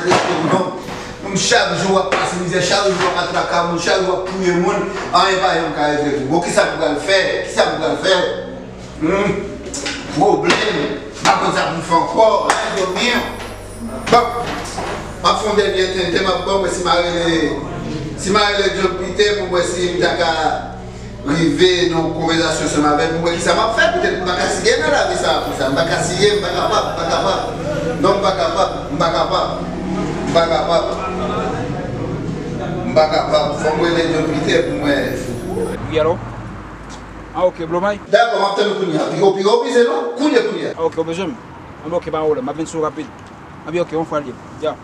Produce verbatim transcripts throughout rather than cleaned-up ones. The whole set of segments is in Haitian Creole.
Rezoud non. Moun chak jou w ap pase mizè, chak jou w ap atraka moun, chak jou w ap touye moun, anyen pa janm ka regle pou ou. Bon, kisa m pral fè? Kisa m pral fè? Hmm. Pwoblèm. M pa konn sa pou m fè ankò. Ay, Dòmi. Bon. M ap fè yon dènye tenten, m ap ban, mwen si m a rele, si m a rele John Peter pou mwen si m ta ka rive nan yon konvèsasyon ansanm avè l pou m wè kisa m ap fè. Poutèt m pa ka siye nan lavi sa a konsa. M pa ka siye, m pa kapab, m pa kapab. Non, m pa kapab, m pa kapab. M pa kapab. M pa kapab. Fò m rele John Peter pou mwen. Wi, alo? Ah, ok, Blomay. Dakò, m ap tann ou kounye a. Piga w, piga w bize non. Kounye, kounye a. Ah, ok, ou bezwen m? Ah, ok, pa gen pwoblèm. M ap vin sou ou rapid. Ah, byen, ok, yon fwa l ye. Ya.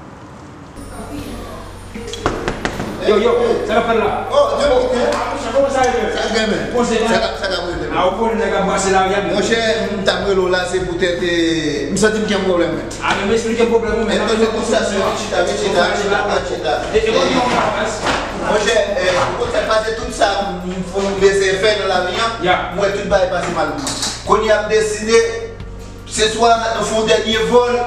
Yo, yo, sa k ap fèt la? Oh, John Peter. Ah, monchè, kòman sa ye, men? Sa k gen, men? Poze la. Sa k ap, sa k ap rele, men? Ah, ou konnen nèg ap brase lari a, men. Monchè, m t ap rele w la, se poutèt, eh, m santi m gen pwoblèm, men. Ah, men m esplike m pwoblèm ou, men. Entonse, tout sa, se yon chita, vin chita, chita, chita. E, e, e, monchè, eh, ou konn sa k pase, tout sa m, m, m bezwen fè nan lavi a, m wè tout bagay pase mal pou mwen. Kounye a, m deside, se swa nou fè yon dènye vòl,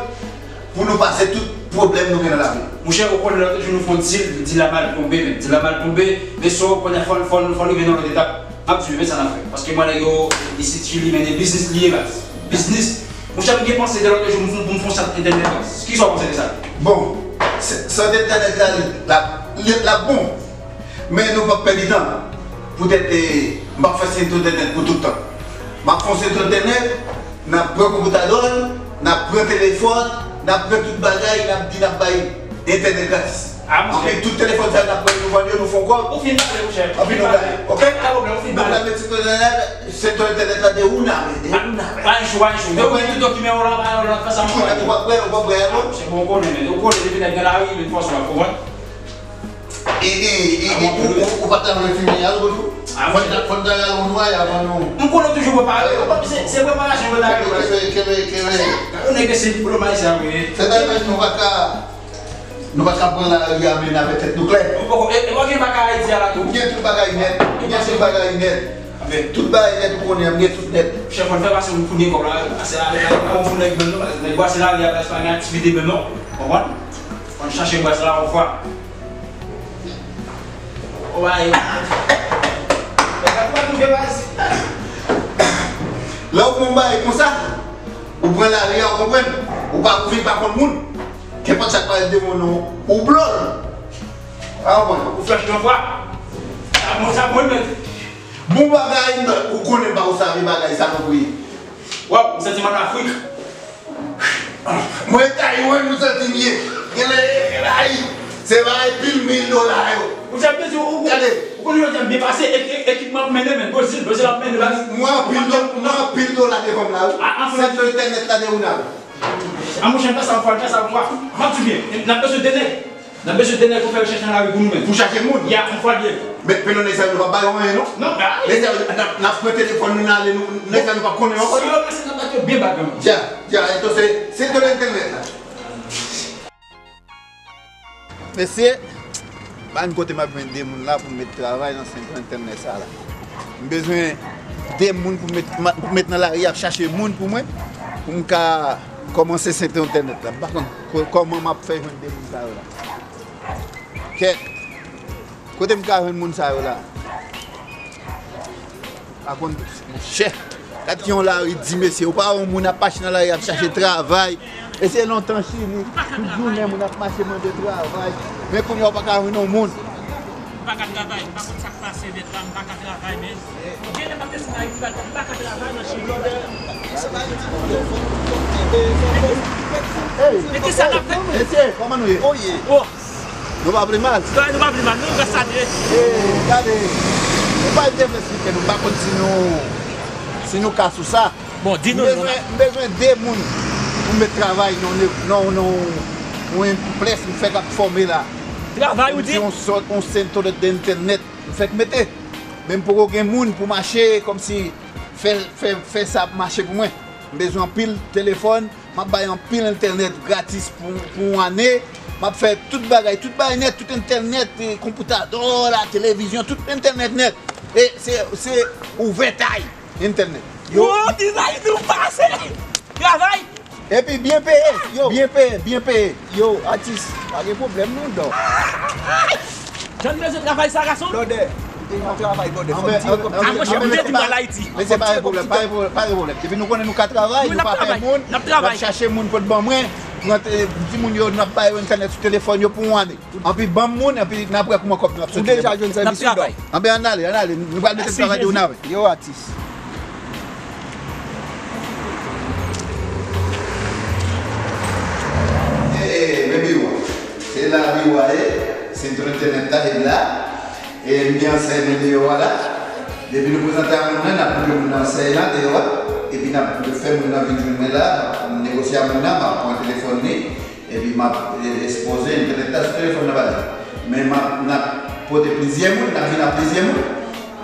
pou nou pase tout pwoblèm nou gen nan lavi. Monchè, ou konnen lòt jou nou fè yon dil, dil la mal tonbe, men dil la mal tonbe, men so, konnen fò, fò, fò nou rive nan lòt etap. M ap di w, men sa n ap fè. Paske mwen, nèg yo, isit, Chili, men de biznis li ye, baz. Biznis. Monchè, m gen panse de lòt jou, m fè, pou m fè yon sant entènèt, baz. Kisa w panse de sa? Bon, se, sant entènèt la, li, la, li, l ap bon. Men nou p ap pèdi tan. Poutèt, eh, m p ap fè sent entènèt pou tout tan. M ap fè yon sent entènèt, n ap pran konpòtadò n, n ap pran telefòn, n ap pran tout bagay, n ap di n ap bay entènèt gratis. Ah, monchè. Anpi tout telefòn sa yo n ap pran yo, nou vann yo, nou fè yon kòb. Ou fin pale, monchè. Anpi nou gade, ok? Pa gen pwoblèm, ou fin pale. Nou pral met sent entènèt, sent entènèt la de una, men, de una, men. Pa gen cho, pa gen cho. Ou pran tout dokiman ou la, ba yo la, fè sa, monchè. Ou p ap wè, ou p ap wè, non? Ah, monchè, bon, ou konnen, men. Ou konnen, depi nèg nan lari, men fòs la, ou konprann? E, e, e, e, ou, ou, ou pa t ap vle fini a, ou, ou. Fò n ta, fò n ta al yon nwayè avan nou. M konnen w toujou prepare. Ou pa, se, se preparasyon mwen ta gen. Kenbe, kenbe, kenbe. Ou nèg se diplomasi sa, wi. Sètadi, nou pa ka, nou pa ka pran lari a, men avèk tèt nou klè. Ou poko, e, e, ou gen bagay di a la tou. M gen tout bagay nèt. M gen tout bagay nèt. Tout bagay nèt, ou konnen, m gen tout nèt. Chèf, fò n fè pase pou n gen kòb la. Pase la, la, la, pou nèg menm non, nèg pase lari a, pa gen aktivite menm non. Konprann? Fò n chache baz la yon fwa. Ou bay. Lè ou pran bagay konsa, ou pran lari a, ou konprann? Ou pa, ou vin pa konn moun. Kenpòt sa k parèt devan w, ou blo l. A, ou konprann? Ou flèch yon fwa. Sa bon, sa bon, men. Bon bagay, ou konnen ba ou save bagay sa, non, wi. Waw, m santi m an Afrik. Mwen Taiwan, m santi m ye. Genlè, genlè, se bagay pil mil dola yo. Ou sa vle di, ou, ou, gade. Ou konnen jodi a m byen pase, e, e, ekipman ap mennen, men, Brezil, Brezil ap mennen, baz. Mwen anpil do-, mwen anpil dola devan m la, wi. A, a, sèt entènèt la de una. A, monchè, m fè sa, m fè sa, m fè sa, m fè sa. M ap di byen, n ap bezwen de nèg. N ap bezwen de nèg pou fè rechèch nan lari pou nou menm. Pou chache moun. Ya, yon fwa l ye. Men, men non, nèg sa yo, nou p ap ba yo anyen, non. Non, ba. Nèg sa yo, n ap, n ap pran telefòn nou, n ale, nou, nèg sa yo, nou p ap konnen yo ankò, non. Si yo ranmase, n ap bat yo byen bad, menm. Ya, ya, entonse, se de entènèt la. Mesye, pa gen kote m ap jwenn de moun la pou m met travay nan sent entènèt sa la. M bezwen de moun pou met, ma-, pou met nan lari ap chache moun pou mwen, pou m ka kòmanse sent entènèt la. M pa konn ko-, kòman m ap fè jwenn de moun sa yo la. Kèt. Kote m ka jwenn moun sa yo la? Pa konn, monchè. Gad ki yon lari di, mesye. Ou pa wè yon moun ap mache nan lari ap chache travay. E se lontan Chili, tout jounen moun ap mache mande travay. Men kounye a ou pa ka jwenn yon moun. M pa ka travay, m pa konn sa k pase nèt la, m pa ka travay, men. Gen lè m ap desann Ayiti, m pa ka travay nan Chili. Hey, men kisa n ap fè? Mesye, kòman nou ye? Oh, yeah. Oh. Nou pa pi mal? Non, nou pa pi mal, non, grasadi. E, gade, nou pa te vle esplike nou, m pa konn si nou, si nou ka sou sa. Bon, di nou, non. M bezwen, m bezwen de moun pou met travay nan, nan, nan, yon plas m fèk ap fòme la. Travay, ou di? Yon sòt, yon sent entènèt m fèk mete. Men m poko gen moun pou mache, kòmsi fè, fè, fè sa ap mache pou mwen. M bezwen anpil telefòn, m ap bay anpil entènèt gratis pou, pou yon ane. M ap fè tout bagay, tout bagay nèt, tout entènèt, eh, konpitadò, la televizyon, tout entènèt nèt. E se, se ouvètay entènèt. Yo. Wo, dizay nou pase! Travay! Epi byen peye, yo, byen peye, byen peye. Yo, atis, pa gen pwoblèm non, dò. Jan n bezwen travay sa, gason. Blòdè, nou te nan travay, blòdè. Fò n tire kòb. A, monchè, nou te di m al Ayiti. Mesye, pa gen pwoblèm, pa gen pwoblèm, pa gen pwoblèm. Epi nou konnen nou ka travay, nou pa pè moun. N ap chache moun pou n ban mwen. Pran te-, timoun yo, n ap ba yo entènèt sou telefòn yo pou yon ane. Anpi ban m moun, anpi n ap wè kòman kòb nou ap soti. Ou deja jwenn sèvis ou, dò. Anben, ann ale, ann ale. Nou pral mete travay de ou nan. Yo, atis. E, e, men biwo. Se la biwo a ye. Sentro entènèt la, e la. E m gen ansèy mwen deyò a la. Depi nou prezante a moun nan, n ap montre moun nan ansèy la deyò a. Epi n ap fè moun nan vin jwenn mwen la, m ap negosye a moun nan, m ap pran telefòn li. Epi m ap, e, ekspoze entènèt la sou telefòn nan ba li. Men m ap, n ap pote plizyè moun, n ap vin ak plizyè moun.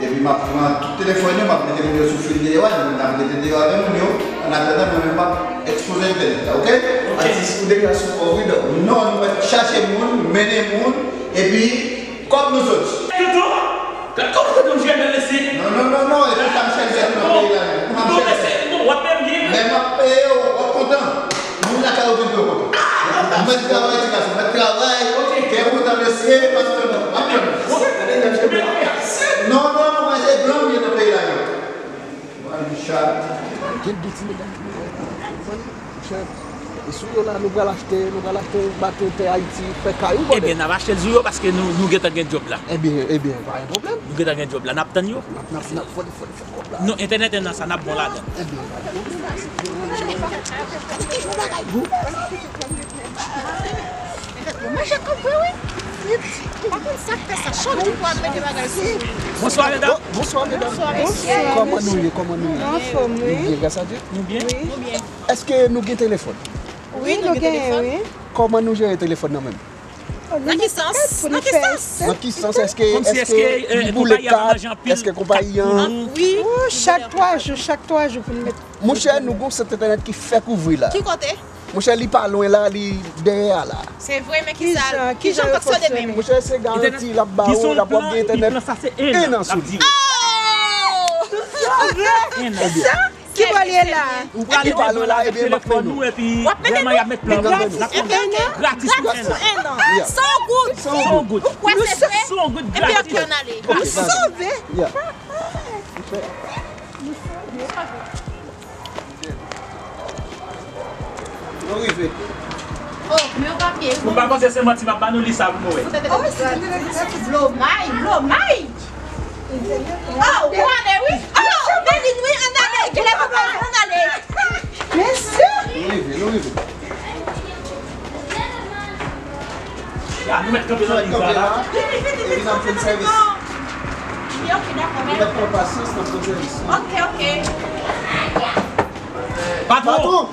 Epi m ap pran tout telefòn yo, m ap mete moun yo sou fil deyò a, n ap rete deyò avè moun yo. Annatandan, mwen menm m ap ekspoze entènèt la, oke? Atis, ou deja sou kò wi, dò. Non, nou mèt chache moun, mennen moun, epi kòb nou soti. Toutou, gad kòman toutou m jere mesye. Non, non, non, non, e pa sa m chèche nan peyi la, non. Bon, mesye, bon, w ap peye m byen. Lè m ap peye w, w ap kontan. Moun lakay ou vin tou kontan. Mèt travay, ti gason, mèt travay. Kè kontan, mesye, pa kontan non. Ap kontan. Non, non, non, mwen se blan m ye nan peyi la, non. Mwen, Richard. Gen de ti medam. Monchè, e sou yo la, nou pral achte, nou pral achte yon bato tè Ayiti, fè kay ou, bòdè. Ebyen, n ap achte l sou yo paske nou, nou gentan gen djòb la. Ebyen, ebyen, pa gen pwoblèm. Nou gentan gen djòb la, n ap tann yo. N ap, n ap, n ap fòde, fòde fè kòb la. Non, entènèt nan sa, n ap bon ladan. Ebyen, pa gen pwoblèm. Yon bagay gou. Yo mache kòb vre wi. Frèt, pa konn sa k fè sa. Chak jou pou ap mete bagay sou. Bonswa medam. Bonswa medam. Bonswa mesye. Kòman nou ye? Kòman nou ye? Anfòm wi. Nou byen, gras a Dye. Nou byen? Wi. Nou byen. Èske nou gen telefòn? Wi, nou gen telefòn wi. Kòman nou jere telefòn nan menm? Nan ki sans? Nan ki sans? Nan ki sans? Èske, èske li boule kat? Èske konpayi an? Wi. Chak twa jou, chak twa jou pou n met. Monchè, nou gon sant entènèt ki fèk ouvri la. Ki kote? Monchè, li pa lwen la, li dèyè a la. Se vre, men ki sa, kijan l fonksyone menm? Monchè, se garanti l ap ba ou, l ap, w ap gen entènèt en an sou li. Oh! Ki bò l ye la? Li pa lwen la, ebyen, m ap fè nou. W ap mete nou? Gratis pou en an. Gratis pou en an. San goud. San goud. Ou kwè se vre? San goud gratis. Epi ann ale. Nou sove. Nou rive. Oh, men yon papye. Ou pa panse se manti m ap ba nou li sa pou nou wè. Oh, se te gratis. Blomay, blomay. Oh, ou ale wi. Oh, Belin wi, ann ale. Kilè papa, ann ale. Mesye. Nou rive, nou rive. Ya, nou mèt kanpe nan liv la. Epi n ap jwenn sèvis. Li oke, dakò, men. Nou mèt pran pasyans, n ap jwenn sèvis. Oke, oke. Patwon! Patwon!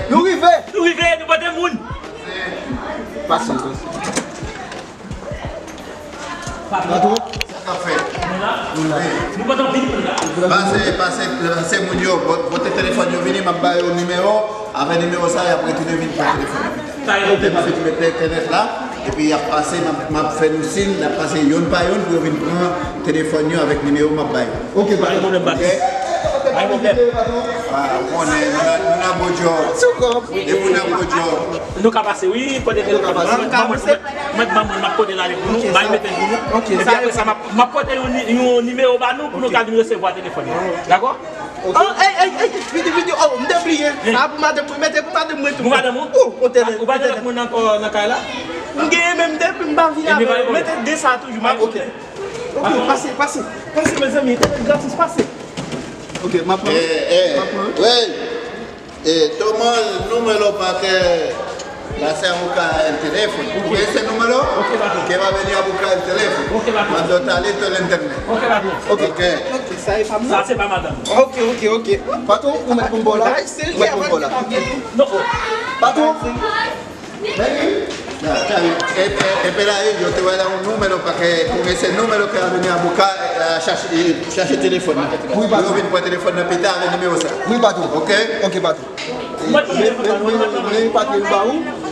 Nou rive! Nou rive, nou pote moun! Pase, pase. Patwon! Sa k ap fèt? Nou la? Nou la. Nou pa t anpil moun la. Pase, pase, pase moun yo, pote telefòn yo vini, m ap ba yo nimewo. Avè nimewo sa, y ap retounen vin pran telefòn nan pita. Sa yo te pase. Epi m ap met entènèt la, epi y ap pase, m ap, m ap fè nou siy, n ap pase yonn pa yonn pou yo vin pran telefòn yo avèk nimewo m ap ba yo. Oke, pa gen pwoblèm, pa gen pwoblèm. Ah, ou konnen, nou nan, nou nan gwo djòb. Depi w nan gwo djòb. Nou ka pase, wi, pote telefòn. Mwen, mwen, mwen, mwen, m ap pote l ale pou nou, m al mete l pou nou. Epi apre sa, m ap, m ap pote yon ni-, yon nimewo ba nou pou nou ka vin resevwa telefòn yo. Dakò? Oh, ey, ey, ey, vini, vini, oh, m te bliye. Sa pou madanm mwen, mete pou madanm mwen tou. Pou madanm ou? Oh, ou pa gen lòt moun ankò nan kay la? M genyen, men m te, m pa vin avè yo. Mete de sa toujou, m ap oke. Oke, pase, pase, pase, mezanmi, entènèt gratis, pase. Oke, m ap pran. Eh, eh, m ap pran. Wey. Eh, toma el número pa ke pase a buka el telefon. Oke. Ese número ke va veni a buka el telefon. Oke, patwon. Cuando está listo el internet. Oke, patwon. Oke. Oke. Sa e pa mwen? Sa se pa madanm. Oke, oke, oke. Patwon, ou mèt pou m ba w la? Ou mèt pou m ba w la? Non. Patwon. Veni. Ya, está bien. E, e, espera ahí, yo te voy a dar un número para que con ese número que va a venir a buscar, eh, a chache, eh, chache telefòn nan. Wi, patwon. Yo vin pran telefòn nan pita avèk nimewo sa. Wi, patwon. Oke? Oke, patwon. Men, men, men, men, patwon, ba ou.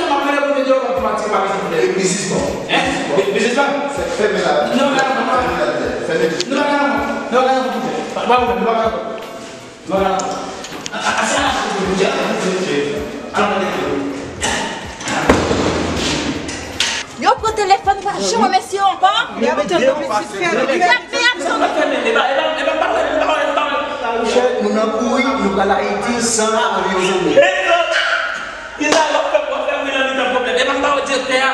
Kounye a m ap rele pou nou deyò pou m atire pa biznis. Hein? Bi- Biznisman? Fèmen la. Non, non, non, non. Fèmen. Non, non, non, non, non, non, non, non, non, non, non. Yo pran telefòn, pa janm remèsye yo ankò. Y ap fè aksyon. Monchè, nou nan kouri, nou pral Ayiti san avyon zanmi. Kisa w ap fè, w ap fè wi nan mitan pwoblèm? E pa m pa wè direktè a.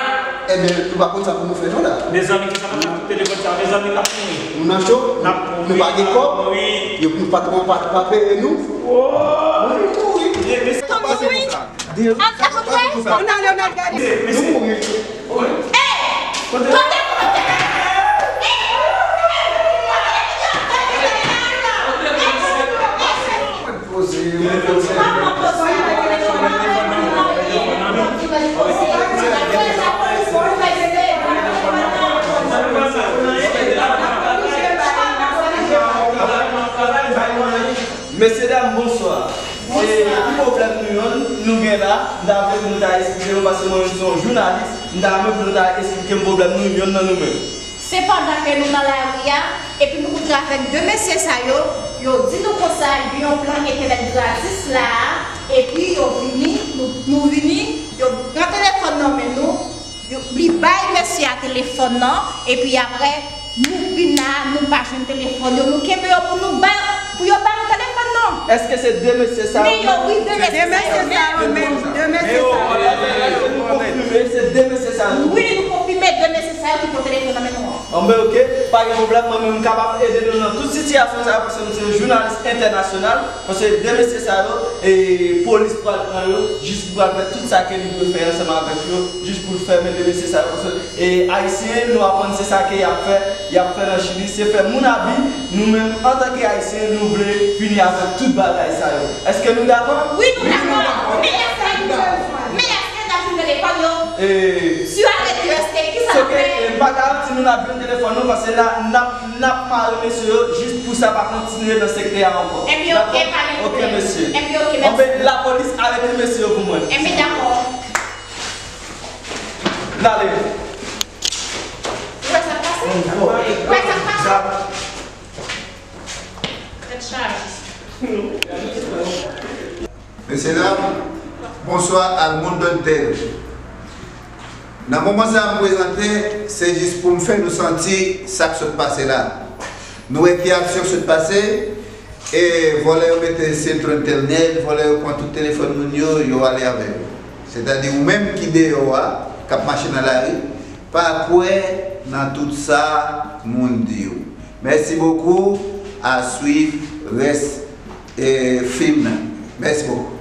Ebyen, nou pa konn sa pou nou fè non la. Mezanmi, kisa nou fè ak tout telefòn sa? Mezanmi, n ap mouri. Nou nan cho, n ap mouri, nou pa gen kòb, yo, nou patwon pa, pa peye nou. Nou mouri. Tann nou wi. An, akonpanye. Nou ale, nou al gade. Nou mouri. Ey! Kote? Mesye dam, bonswa. E ki pwoblèm nou yonn nou gen la? M ta vle pou nou ta esplike nou, paske mwen menm se yon jounalis, m ta renmen pou nou ta esplike m pwoblèm nou yonn nan nou menm. Sepandan ke nou nan lari a, epi nou kontre avèk de mesye sa yo, yo di nou konsa, gen yon plan entènèt gratis la a, epi yo vini, nou, nou vini, yo pran telefòn nan men nou, yo, li bay mesye a telefòn nan, epi apre, nou vin la, nou pa jwenn telefòn yo, nou kenbe yo pou nou bay, pou yo ba nou telefòn nan. Èske se de mesye sa yo menm? Men yo, wi, de mesye sa yo menm. De mesye sa yo menm, de mesye sa yo. Nou konfime, se de mesye sa yo. Wi, nou konfime de mesye sa yo ki pran telefòn nan men nou an. Anben, oke, pa gen pwoblèm, mwen menm m kapab ede nou nan tout sitiyasyon sa yo, paske m se jounalis entènasyonal, paske de mesye sa yo, e, polis pral pran yo, jis pou pral fè tout sa ke li dwe fè ansanm avèk yo, jis pou l fèmen de mesye sa yo, paske, e, Ayisyen, nou aprann se sa ke y ap fè, y ap fè nan Chili, se fè moun abi, nou menm, antanke Ayisyen, nou vle fini avèk tout bagay sa yo. Èske nou dakò? Wi, nou dakò. Men èske nou bezwen? Men èske n ap jwenn telefòn yo? E, si yo arete yo, èske kisa n ap fè? E, m pa garanti nou n ap jwenn telefòn nou, paske n ap, n ap, n ap mare mesye yo jis pou sa pa kontinye nan sektè a ankò. Ebyen, oke, pa gen pwoblèm. Oke, mesye. Ebyen, oke, mèsi. Anben, lapolis arete mesye yo pou mwen. Ebyen, dakò. Ou wè sa k pase? Ou wè sa k pase? Tèt chaje. Mesye dam, bonswa al moun dòt tèl. Nan moman sa a m prezante, se jis pou m fè nou santi sa k sot pase la. Nou wè ki aksyon k sot pase, e vòlè yo mete sentro entènèt, vòlè yo pran tout telefòn moun yo, yo ale avè yo. Sètadi ou menm ki deyò a, k ap mache nan lari, pa kwè nan tout sa moun di yo. Mèsi bokou, a swiv rès e, fim nan. Mèsi bokou.